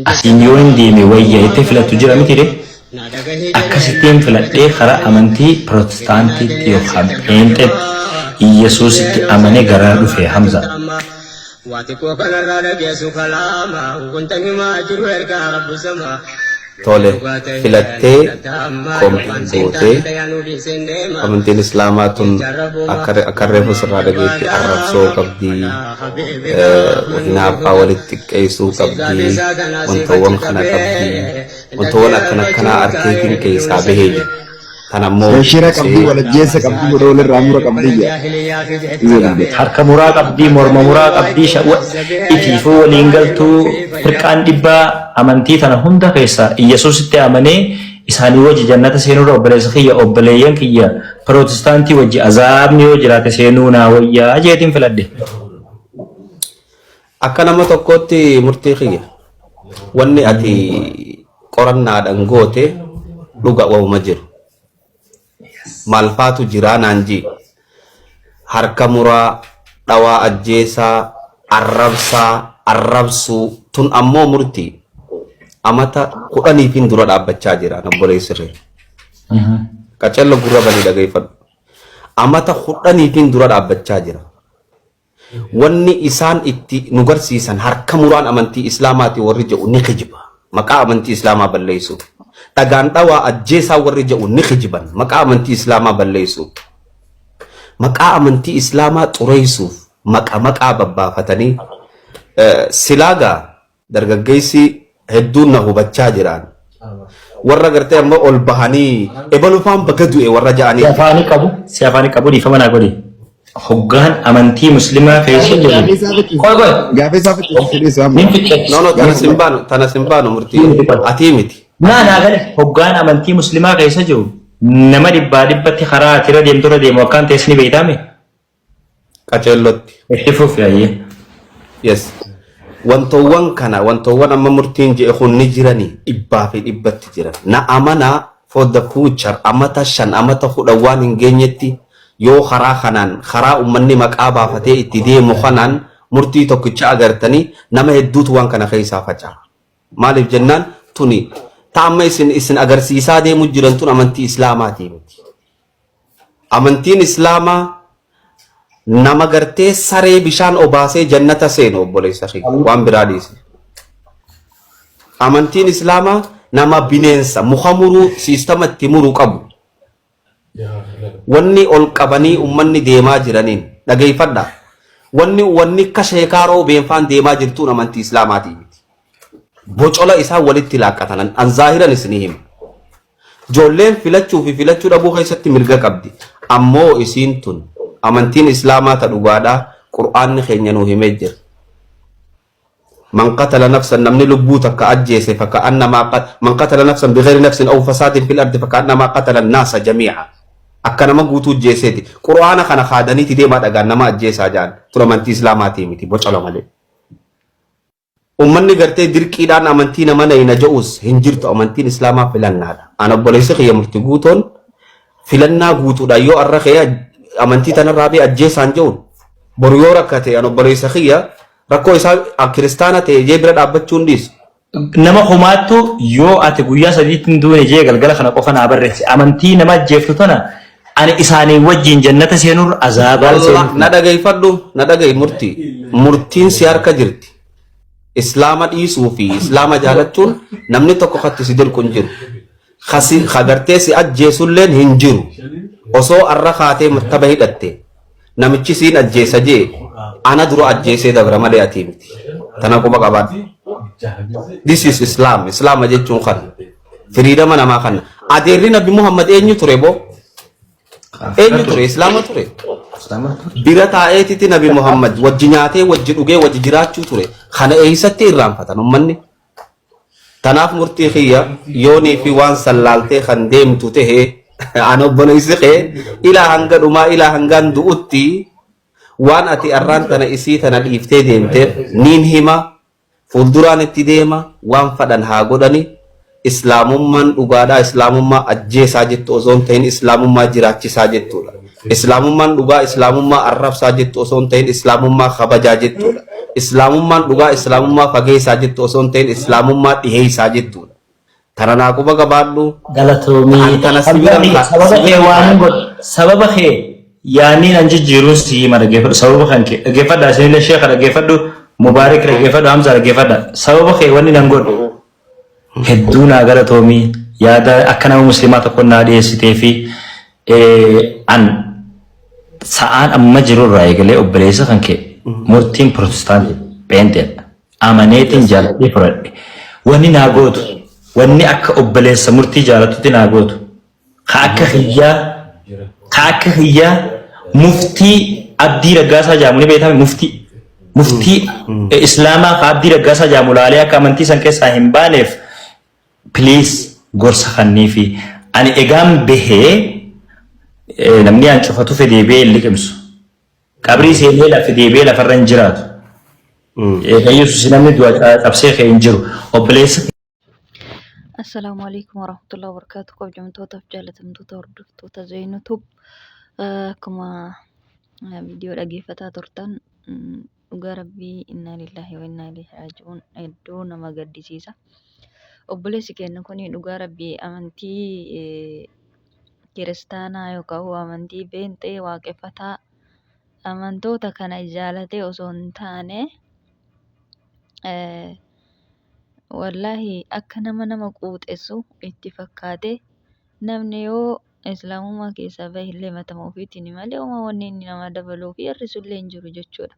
Asiin yoo hin deeme wayya jettee filattu jira miti ree? Akkasittiin filadhee karaa amantii Pirotestaantiitti yookaan Pheenxeetti Iyyasuusitti amanee garana dhufe Hamza. Tole, filattee compete gootee amantiin Islaamaa tun akka akka reefu sirraa dhageetti arrabsoo qabdi, hinaaffaa walitti xiqqeessuu qabdi, wantoowwan kana qabdi, wantoowwan akkana akkanaa arkeetiin keessaa bahee jira. Tan ammoo Shira qabdii walajjeessa qabdii godha walirraa mura qabdii jedha. Harka muraa qabdii, morma muraa qabdii, itiifuu waliin galtuu firqaan dhibbaa amantii tana hunda keessa Iyyasuusitti amanee isaanii wajji jannata seenuurra obboleessa kiyya obboleeyyan kiyya Pirotestaantii wajji azaabni yoo jiraate seenuu naa wayyaa jeetiin filadhe. Akka nama tokkootti murtii kiyya. Wanni ati qorannaadhaan goote dhuga wahuma jiru. Maal faatu jiraa naan jii. Harka muraa, dhawaa ajjeesaa, arrabsaa, arrabsuu tun ammoo murtii amata 10iifin dura dhaabbachaa jira obboleessi kee. Qacello gurra banii dhageeffadhu. Amata 10iifin dura dhaabbachaa jira. Wanni isaan itti nu garsiisan harka muraan amantii Islaamaati warri jedhu ni kijiba. Maqaa amantii Islaamaa balleessuuf. Dhagaan dhawaa ajjeesaa warri jedhu ni kijiban. Maqaa amantii Islaamaa balleessuuf. Maqaa amantii Islaamaa xureessuuf maqa maqaa babbaafatanii silaagaa Dargaggeessi hedduun na hubachaa jiraan. Warra gartee amma ol bahanii ebalufaan baga du'e warra Si ja'anii. afaanii qabu, si afaanii qabu dhiifama naa godhi. Hoggaan amantii muslimaa keessa jiru. Gaafii isaa fixe. Qoy qoy. Gaafii isaa fixe fedhii isaa Nin amma. fixe. No no tana sin baanu tana sin baanu murtii atii miti. Naa naa gale hoggaan amantii muslimaa keessa jiru nama dhibbaa dhibbatti karaa ati irra deemtu irra deemu akkaan ta'es ni beektaame. Qaceellotti. Itti fufi hayyee. Yes. Wantoowwan kana wantoowwan amma murtiin je'e kun ni jirani dhibbaa fi dhibbatti jiran. Na amanaa for the future amata 5 amata 10 waan hin geenyetti yoo karaa kanaan karaa ummanni maqaa baafatee itti deemu kanaan murtii tokkicha agartanii nama hedduutu waan kana keessaa faca'a. Maaliif jennaan tuni ta amma isin isin agarsiisaa deemu jiran tun amantii islaamaatii miti. Amantiin Islaamaa nama gartee saree bishaan obaasee jannata seenu obboleessa kiyya waan biraa dhiisi. Amantiin Islaamaa nama bineensa muka muruu siistama itti muru qabu. Wanni ol qabanii ummanni deemaa jiraniin dhageeffadha. Wanni wanni akka sheekaa roobeenfaan deemaa jirtuun amantii Islaamaatii miti. Bocola isaan walitti laaqqatan an zaahiran isinii hima. Joolleen filachuu fi filachuu dhabuu keessatti mirga qabdi. Ammoo isiin tun amantiin Islaamaa ta dhugaadhaa Qur'aanni keenya nuu himee jira. Man qatala nafsan namni lubbuu takka ajjeese faka'annamaa man qatala nafsan bighayri nafsin aw fasaadin fil ardi faka'annamaa qatala naasa jamii'a. Akka nama guutuu ajjeeseeti. Qur'aana kana kaadaniiti deemaa dhagaan nama ajjeesaa ja'an. Tun amantii Islaamaatii miti bocola malee. Ummanni gartee dirqiidhaan amantii nama nayna ja'uus hin jirtu amantiin islaamaa filannaadha. An obboleessi kiyya murti guutoon filannaa guutuudha yoo arra kee amantii tanarraa bee ajjeesaan ja'uun boru yoo rakkate an obboleessa kiyya rakkoo isaa kiristaana ta'e jee bira dhaabbachuun dhiisu. Nama kumaattu yoo ati guyyaa sadiitti hin duune jee galgala kana qofa naa barreessi. Amantii nama ajjeeftu tana ani isaanii wajjin jannata seenurra azaabaan Wallah seenuu na dhageeffadhu na dhaga'i murtii murtiin si harka jirti. Islaama dhiisuu fi Islaama jaalachuun namni tokko katti si dirqu hin jiru. Kasi ka gartee si ajjeesulleen hin jiru. Osoo arra kaatee martaba hidhatte namichi siin ajjeesa jee ana dura ajjeesee dabra malee atii miti. Tana quba qabaadhu. This is Islam. Islaama jechuun kana. Firiidama namaa kana. Adeerri Nabi Muhammad eenyu ture boo? Eenyu ture? Islaama ture. Bira taa'eetiti Nabi Muhammad wajji nyaatee wajji dhugee wajji jiraachuu ture. Kana eessatti irraanfatan ummanni? Tanaaf murtii kiyya yoonii fi waan sallaaltee kan deemtu ta'e an obboleessi kee ilaa hanga dhumaa ilaa hangaan du'utti waan ati arraan tana isii tana dhiiftee deemteef niin hima Fuulduraan itti deema waan fadhan haa godhani islaamummaan dhugaadhaa islaamummaa ajjeesaa jettu osoo hin tahin islaamummaa jiraachisaa jettuudha. Islaamummaan dhugaa islaamummaa arrabsaa jettu osoo hin tahin islaamummaa kabajaa jettuudha. Islaamummaan dhugaa islaamummaa fageessaa jettu osoo hin ta'in islaamummaa dhiheessaa jettuudha. Tana naa quba qabaadhu. Galatoomii. An tana si biran Sababa si kee biran waan kaa'e. godhu. Sababa kee yaaniin an jijjiiruun si hima dhaggeeffadhu. Sababa kan kee dhaggeeffadha. Isinillee sheekha dhaggeeffadhu. Mubaarik dhaggeeffadhu. Hamza dhaggeeffadha. Sababa kee wanni nan godhu. Hedduu naa galatoomii yaada akka nama musliimaa tokko naa dhiyeessitee fi an sa'aan amma jiru irraa eegalee obboleessa kan kee murtiin pirotestaantii pheenxeedha. Amaneetiin jaaladhee fudhadhe. Wanni naa gootu wanni akka obboleessa murtii jaalatutti naa gootu ka akka kiyyaa ka akka kiyyaa muftii Abdii Raggaasaa jedhamu ni beekame muftii Islaamaa ka Abdii Raggaasaa jedhamu laalee akka amantii san keessaa hin baaneef please gorsa kanniifi ani egaan bahee namni an cufatu fedee deebi'ee hin liqimsu. Qabrii seenee lafa deebi'ee lafarra hin jiraatu. Yesuus namni du'a cabsee ka'e hin jiru. Obboleessa Assalaamu alaikum warahmatullahi wabarakatuh. Kabajamtootaaf jaalatamtoota hordoftoota Zeenutub akkuma viidiyoo dhaggeeffataa turtan dhugaa rabbii innaa lillaahi wa innaa ilaihi raaji'uun hedduu nama gaddisiisa. Obboleessi keenya kun dhugaa rabbii amantii kiristaanaa yookaan amantii beenxee waaqeffataa amantoota kana jaalatee osoo hin taane wallaahi akka nama nama quuxessu itti fakkaate namni yoo islaamummaa keessaa bahe illee matama ofiitiin malee homaa wanni inni nama dabaluu fi hir'isu illee hin jiru jechuudha.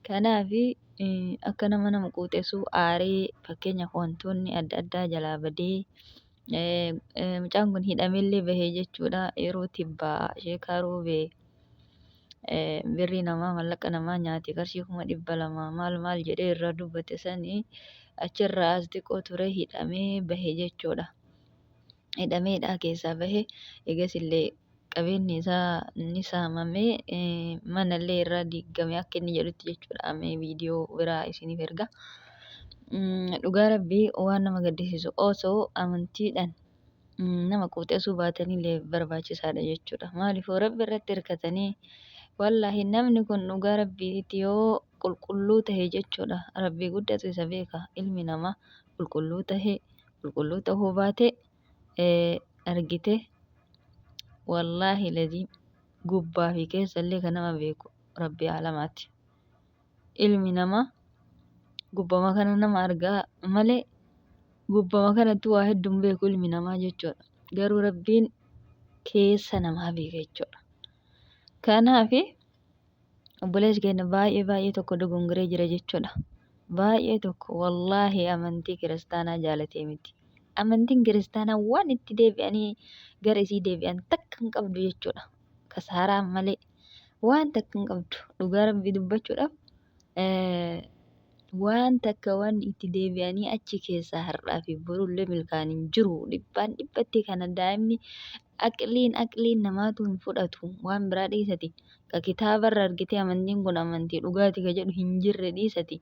Kanaaf akka nama nama quuxessu aaree fakkeenyaaf wantoonni adda addaa jalaa badee mucaan kun hidhamellee bahe jechuudha yeroo tibbaa sheekaa roobee birrii namaa mallaqa namaa nyaate qarshii 200,000 maal maal jedhee irraa dubbate sanii achirraa as xiqqoo ture hidhamee bahe jechuudha. Hidhamee hidhaa keessaa bahe egas illee qabeenyi isaa ni saamame manallee irraa diigame akka inni jedhutti jechuudha. Mee viidiyoo biraa isiniif erga. Dhugaa rabbii waan nama gaddisiisu osoo amantiidhaan nama quuxessuu baatanillee barbaachisaadha jechuudha. Maaliifuu rabbi irratti hirkatanii wallaahi namni kun dhugaa rabbiitti yoo qulqulluu tahe jechuudha. Rabbii guddatu isa beeka. Ilmi namaa qulqulluu tahe qulqulluu tahuu baate argite wallaahi lazii gubbaa fi keessallee kan nama beeku rabbii aalamaati. Ilmi namaa gubbama kana nama argaa malee gubbama kanatti waa hedduu hin beeku ilmi namaa jechuudha. Garuu rabbiin keessa namaa beeka jechuudha. Kanaaf obboleessi keenya baay'ee baay'ee tokko dogongoree jira jechuudha. Baay'ee tokko wallaahi amantii kiristaanaa jaalatee miti. Amantiin kiristaanaa waan itti deebi'anii gara isii deebi'an takka hin qabdu jechuudha. Kasaaraa malee waan takka hin qabdu. Dhugaa rabbii dubbachuudhaaf waan takka waan itti deebi'anii achi keessaa har'aa fi borullee milkaa'an hin jiru. Dhibbaan dhibbatti kana daa'imni aqliin aqliin namaatu hin fudhatu. Waan biraa dhiisati. Ka kitaabarra argitee amantiin kun amantii dhugaati ka jedhu hin jirre dhiisati.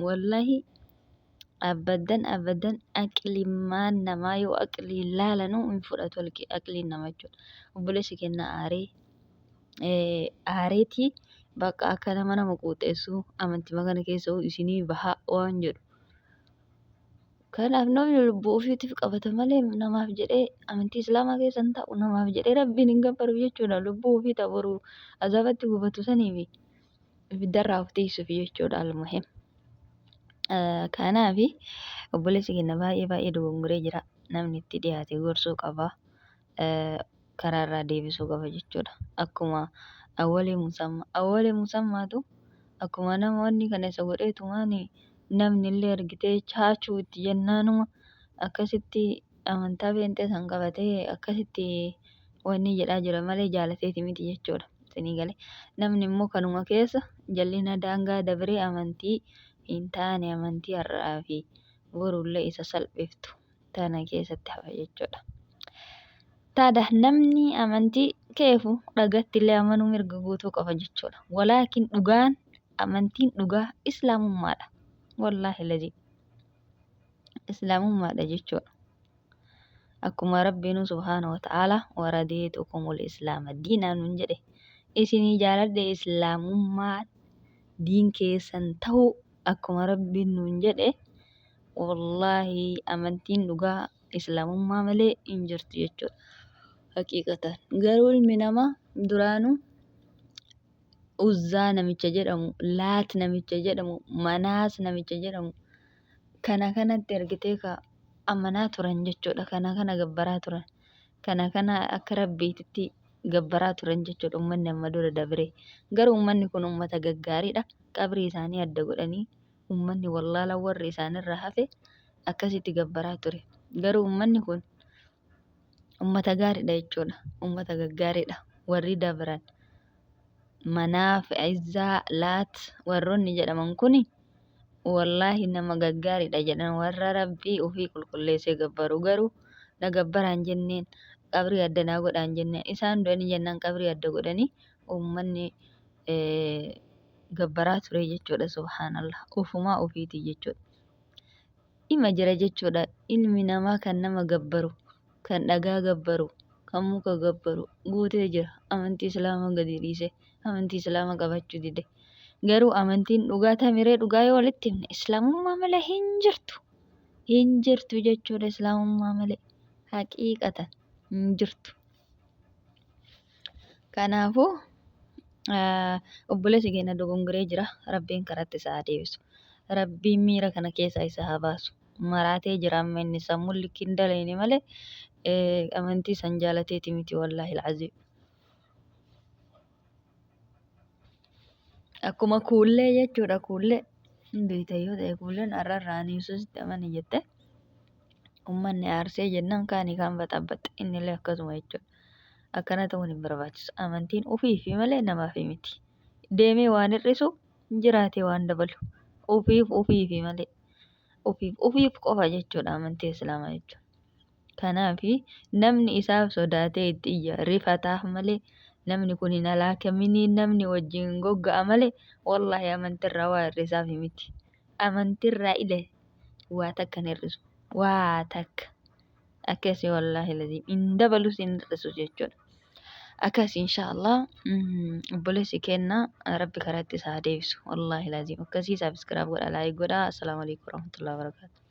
Wallahi abaddan abaddan aqlimmaan namaa yoo aqliin laalanuu hin fudhatu aqliin namaa jechuudha. Obboleessi keenya aaree aareetii bakka akka nama nama quuxeessu amantii kana keessa isinii bahaa waan jedhu. Kanaaf namni lubbuu ofiitiif qabata malee namaaf jedhee amantii islaamaa keessa hin taa'u namaaf jedhee rabbiin hin gabbaru jechuudha. Lubbuu ofii ta boru azaabatti gubatu saniifi ibiddarraa of tiisuuf jechuudha almuhim. Kanaaf obboleessi keenya baay'ee baay'ee dogongoree jira. Namni itti dhiyaate gorsuu qaba. Karaa irraa deebisuu qaba jechuudha. Akkuma awwalee musammaa awwalee musammaatu akkuma nama wanni kana isa godheetumaan namni illee argitee chaachuu itti jennaanuma akkasitti amantaa feenxee san qabatee akkasitti wanni jedhaa jira malee jaalateeti miti jechuudha. Isinii galee namni immoo kanuma keessa jallina daangaa dabree amantii hin taane amantii har'aa fi borullee isa salphiftu tana keessatti hafa jechuudha. Taada namni amantii keefu dhagatti illee amanuu mirga guutuu qaba jechuudha. Walaakin dhugaan amantiin dhugaa islaamummaadha. Wallaahi lazii islaamummaadha jechuudha. Akkuma Rabbiinuu subhaana wa ta'ala waradeetu kumul islaama diinaa nuun jedhe isinii jaaladhe islaamummaa Diin keessan ta'uu akkuma Rabbiin nuun jedhe, wallaahi amantiin dhugaa Islaamummaa malee hin jirtu jechuudha. Haqiiqatan garuu ilmi namaa duraanuu Uzzaa namicha jedhamu, Laat namicha jedhamu, Manaas namicha jedhamu kana kanatti argitee ka amanaa turan jechuudha. Kana kana gabbaraa turan. Kana kana akka rabbiititti gabbaraa turan jechuudha ummanni amma dura dabre. Garuu ummanni kun ummata gaggaariidha. Qabrii isaanii adda godhanii ummanni wallaala warri isaanirraa hafe akkasitti gabbaraa ture. Garuu ummanni kun ummata gaariidha jechuudha. Ummata gaggaariidha. Warri dabran Manaaf, Izzaa, Laat warroonni jedhaman kuni wallaahi nama gaggaariidha jedhan warra Rabbii ufii qulqulleessee gabbaru. Garuu na gabbaraa hin jenneen, qabrii adda naa godhaa hin jenneen. Isaan du'anii jennaan qabrii adda godhanii ummanni gabbaraa ture jechuudha. Subhaanallah. Ufumaa ufiitii jechuudha. Ima jira jechuudha. Ilmi namaa kan nama gabbaru, kan dhagaa gabbaru, kan muka gabbaru guutee jira. Amantii Islaamaa gadi dhiisee, amantii Islaamaa qabachuu dide. Garuu amantiin dhugaa tamiree dhugaa yoo walitti himne Islaamummaa malee hin jirtu. Hin jirtu jechuudha Islaamummaa malee. Haqiiqatan hin jirtu. Kanaafuu obboleessi keenya dogongoree jira. Rabbiin karatti isa haa deebisu. Rabbiin miira kana keessaa isa haa baasu. Maraatee jira amma inni sammuun likki hin dalayne malee amantii san jaalateeti miti wallaahi al'aziim. Akkuma kuullee jechuudha kuullee. Hin beektan yoo ta'e kuulleen har'arraa ani Yesuusitti amane jette ummanni aarsee jennaan kaani kaan baxabbaxxe innillee akkasuma jechuudha. Akkana ta'uun hin barbaachisu. Amantiin ufiifi malee namaafi miti. Deemee waan hir'isu jiraatee waan dabalu. Ufiif ufiifi malee. Ufiif ufiif qofa jechuudha amantii Islaamaa jechuun. Kanaafi namni isaaf sodaatee itti iyya rifataaf malee namni kun hin halaakaminii namni wajjin gogga'a malee wallaahi amantirraa waa hir'isaaf miti. Amantirraa ile waa takka hin hir'isu. Waa takka. Akkasi wallaahi laziim hin dabalus hin hir'isu jechuudha. Akkasi inshaallah obboleessi keenna rabbi karaatti isaa haa deebisu. Wallaahi laziim akkasii subscribe godha like godha. Assalaamu alaikum warahmatullahi wabarakatuh.